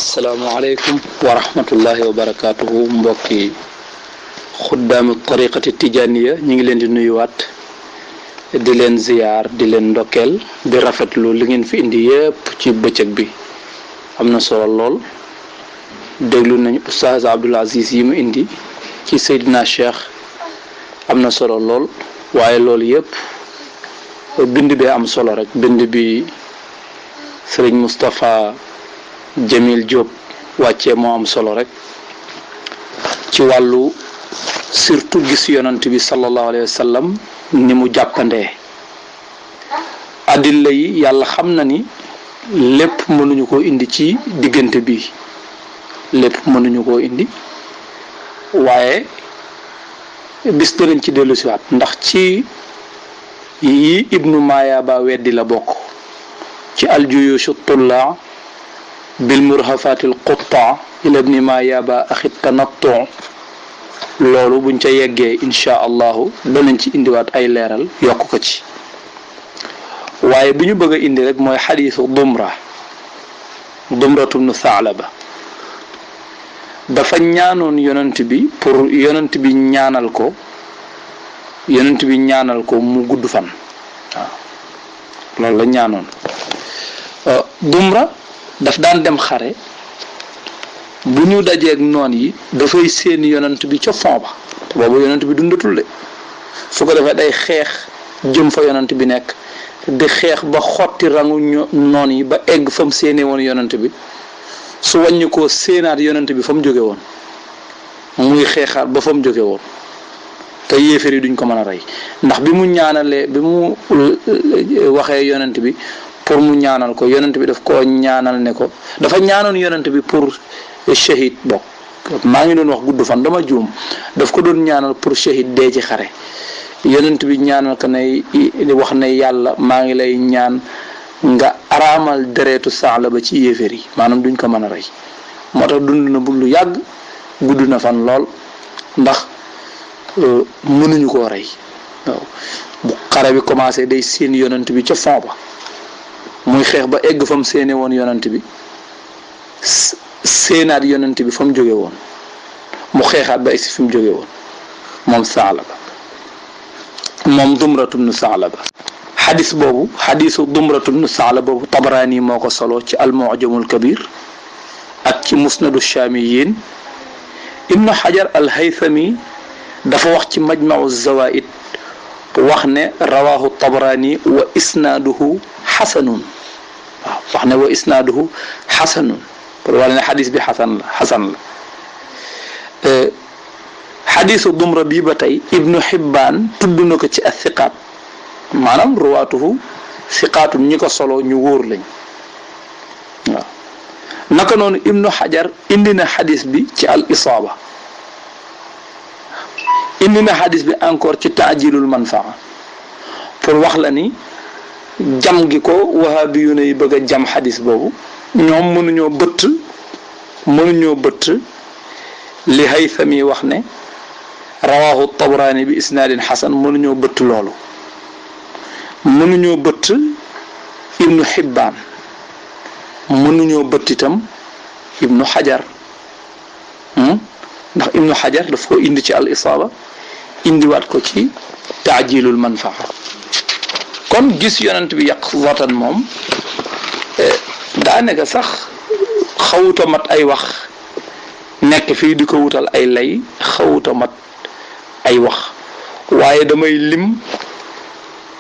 asalaamaaleykum wa rahmatullahi wa barakaatuhu mbokki xuddaamu tariqati tijaniya ñu ngi leen di nuyuwaat di leen ziyaar di leen ndokkeel di rafetlu li ngeen fi indi yépp ci bëccëg bi am na solo lool déglu nañu Oustaz Abdoul Aziz yi mu indi ci Seydina Cheikh am na solo lool waaye loolu yépp bind bee am solo rek bind bi Sëriñ Moustapha Jamil Diop wàccee moo am solo rek ci wàllu surtout gis yonant bi sallallahu alayhi wa sallam ni mu jàppandee adilla yi yàlla xam na ni lépp mënuñu koo indi ci diggante bi lépp mënuñu koo indi waaye bis danañ ci dellu siwaat ndax ci yi ibnu Mayaba weddi la bokk ci aljuyushu tullaa bil murhafatil qutta ila ibni Mayaba axit tanattu loolu buñ ca yeggee insha allahu danañ ci indiwaat ay leeral yokk ko ci waaye bi ñu bëgg a indi rek mooy xadiisu dumratum nu Saalaba dafa ñaanoon yonent bi pour yonent bi ñaanal ko mu gudd fan waaw loolu la ñaanoon dumra daf daan dem xare bu ñu dajeeg noon yi dafay séen yonent bi ca fond ba te boobu yonent bi dundatul de su ko defee day xeex jëm fa yonent bi nekk di xeex ba xotti rangu noon yi ba egg fa mu séenee woon yonent bi su wàññi koo séenaat yonent bi fa mu jóge woon muy xeexaat ba fa mu jóge woon te yéefar yi duñ ko mën a rey ndax bi mu ñaanalee bi mu waxee yonent bi pour mu ñaanal ko yonent bi daf koo ñaanal ne ko dafa ñaanoon yonent bi pour shahid bokk maa ngi doon wax gudd fan dama juum daf ko doon ñaanal pour shahid dee ci xare yonent bi ñaanal ko ne wax ne yàlla maa ngi lay ñaan nga araamal deretu Saalaba ci yéeféer yi maanaam duñ ko mën a rey moo tax dund na bu lu yàgg gudd na fan lool ndax mënuñu koo rey waaw bu xare bi commencé day seen yonent bi ca fond ba muy xeex ba egg fa mu séene woon yonent bi séenaat yonent bi fa mu jóge woon mu xeexaat ba egg si fi mu jóge woon moom Saalaba moom dumratum nu Saalaba xadis boobu xadisu dumratum nu Saalaba boobu Tabarani moo ko solo ci almu'jamul kabir ak ci musnadu shaamiyin ibnu xajar al haythami dafa wax ci majmau zawaid wax ne rawahu Tabarani wa isnaaduhu xasanun waaw wax ne wa isnaaduhu xasanun pour wala ne xadis bi xasan la xadisu dumra bii ba tey ibnu Hibbaan tudd na ko ci athiqaat maanaam ruwaatuhu thiqaatun ñi ko solo ñu wóor lañ waaw naka noonu ibnu Hajar indi na xadis bi ci al isaaba indi na xadis bi encore ci taajilul manfaa pour wax la ni jam gi ko wahabiyuna yi bëgg a jam xadis boobu ñoom mënuñoo bëtt li Haythami wax ne rawahu Tabarani bi isnaadin xasan mënuñoo bëtt loolu mënuñoo bëtt ibnu Hibbaan mënuñoo bëtt itam ibnu Hajar ndax ibnu Hajar daf ko indi ci al isaaba indiwaat ko ci taajilul manfaa kon gis yonent bi yàq watan moom daa nekk sax xawuta mat ay wax nekk fii di ko wutal ay lay xawuta mat ay wax waaye damay lim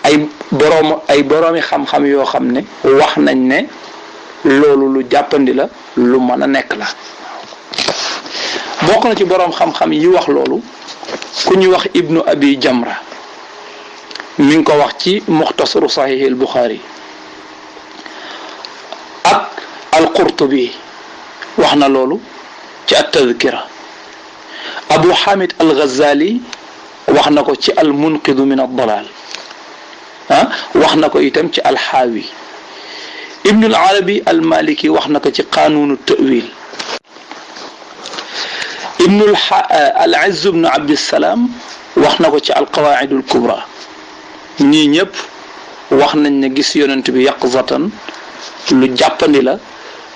ay boroomi xam-xam yoo xam ne wax nañ ne loolu lu jàppandi la lu mën a nekk la bokk na ci boroom xam-xam yi wax loolu ku ñuy wax ibnu abi jamra mi ngi ko wax ci muxtasaru saxiix al buxaari ak al qurtubi wax na loolu ci at tadkira abu hamid al ghazali wax na ko ci al munqidu min ad dalal wax na ko itam ci al xaawi ibnu al arabi al maliki wax na ko ci qanuunu tawil ibnu al izz ibnu abdissalaam wax na ko ci al qawaid al kubra ñii ñëpp wax nañ ne gis yonent bi yaqzatan lu jàppandi la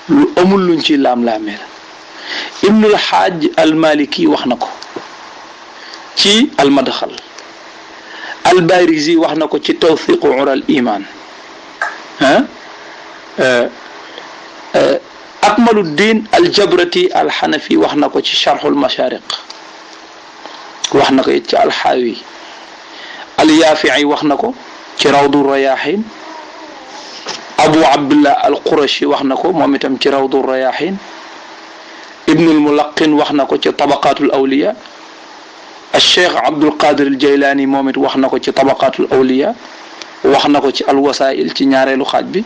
lu amul luñ ci laam-laamee la. Ibnul Xaaj al-Maliki wax na ko ci al-Madxal. al-Barizi wax na ko ci tawthiqu ural iman. Akmaluddin al-Jabrati al-Xanafi wax na ko ci charxul mashariq. wax na ko it ci al-Xaawi. al-Yaafi'i wax na ko ci rawdu rayahin. Abu Abdullah al-Qurashi wax na ko moom itam ci rawdu rayahin. Ibnul Mulaqin wax na ko ci tabaqaatul awliya. al-Cheikh Abdul Qadir al-Jaylaani moom it wax na ko ci tabaqaatul awliya. wax na ko ci al-Wasaa'il ci ñaareelu xaaj bi.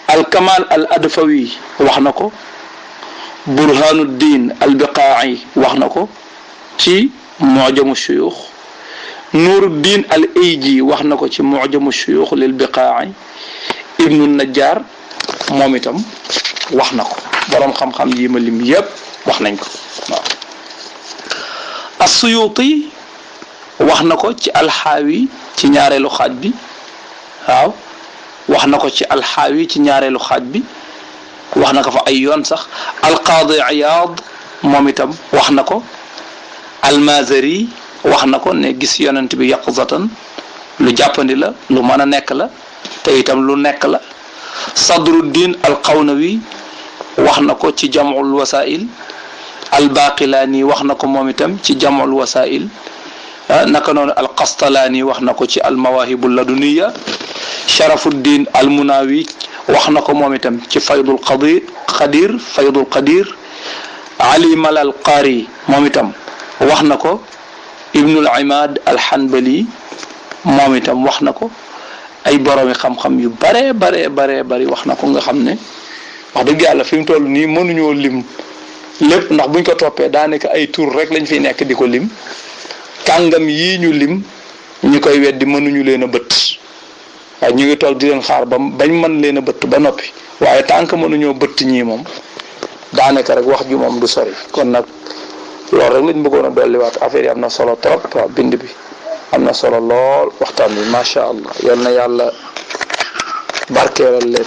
al-Kamal al-Adfawi wax na ko. Burhanuddin al-Biqaa'i wax na ko ci mu'jamu shuyuux. Nuruddin al-Ayji wax na ko ci mu'jamu shuyuux lil Biqaa'i. Ibnu Najjar moom itam wax na ko. borom xam-xam yi ma lim yëpp wax nañ ko waaw. as-Suyuti wax na ko ci alxaawi ci ñaareelu xaaj bi waaw. wax na ko ci alxaawi ci ñaareelu xaaj bi wax na ko fa ay yoon sax. alqaadi Iyaad moom itam wax na ko. almazari wax na ko ne gis yonent bi yaqzatan lu jàppandi la lu mën a nekk la te itam lu nekk la. Sadruddin alqawnawi wax na ko ci jam'ul wasaa'il. al-Baqilaani wax na ko moom itam ci jam'ul wasaa'il. naka noonu al-Qastalaani wax na ko ci al-Mawaahibu laduniya. Sharafuddin al-Munawi wax na ko moom itam ci faydul qadir. Ali Malal Qaari moom itam wax na ko. Ibnul Imaad al-Hanbali moom itam wax na ko. ay boroomi xam-xam yu bare bari wax na ko nga xam ne wax dëgg yàlla fi mu toll nii mënuñoo lim lépp ndax buñ ko toppee daanaka ay tur rek lañ fiy nekk di ko lim. kàngam yii ñu lim ñi koy weddi mënuñu leen a bëtt waaye ñu ngi toog di leen xaar ba bañ mën leen a bëtt ba noppi waaye tant que mënuñoo bëtt ñii moom daanaka rek wax ji moom du sori. kon nag loolu rek lañ bëggoon a dolliwaat affaire yi am na solo trop waaw bind bi am na solo lool waxtaan bi macha allah yal na yàlla barkeelal leen.